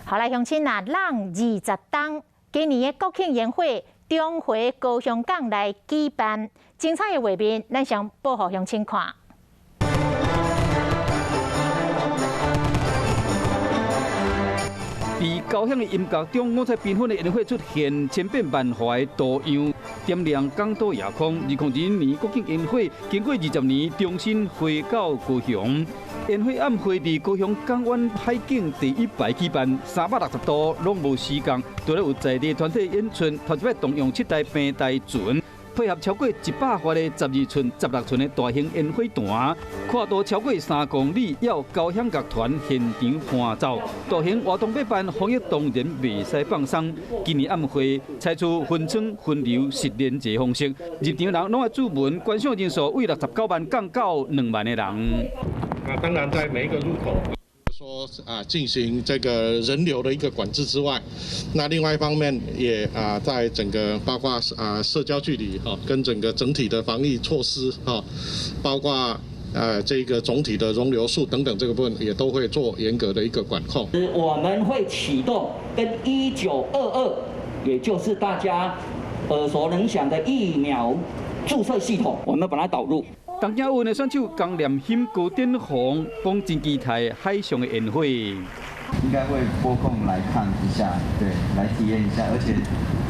好來，鄉親啊，人20冬，今年的國慶煙火重回高雄港來舉辦，精彩的畫面，咱先播予鄉親看。佇交響的音樂中，五彩繽紛的煙火出現千變萬化的圖樣，點亮港島夜空。2021年國慶煙火經過20年，重新回到高雄。煙火晚會佇高雄港灣海景第一排舉辦，360度攏無死角，除了有在地團體演出，頭一擺動用七台平台船，配合超過100發的12寸、16寸的大型煙火彈，跨度超過3公里，由交響樂團現場伴奏。大型活動欲辦，防疫當然袂使放鬆。今年晚會採取分層分流實聯制方式，入場人攏愛注文，觀賞人數為69萬降到2萬的人。那當然，在每一個入口，說啊，進行這個人流的一個管制之外，那另外一方面也啊，在整個包括啊社交距離哈，跟整個整體的防疫措施哈，包括這個總體的容流數等等這個部分，也都會做嚴格的一個管控。我們會啟動跟1922，也就是大家耳熟能詳的疫苗注射系統，我們把它導入。東京奧運的選手江念欣高頂紅，講真期待海上的煙火。應該會撥空來看一下，對，來體驗一下，而且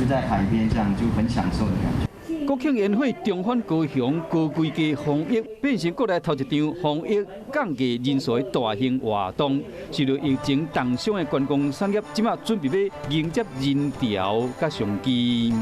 就在海邊這樣就很享受的感覺。國慶煙火重返高雄，高規格防疫變成國內頭一場防疫降低人數的大型活動。受著疫情重傷的觀光產業，這馬準備欲迎接人潮佮商機。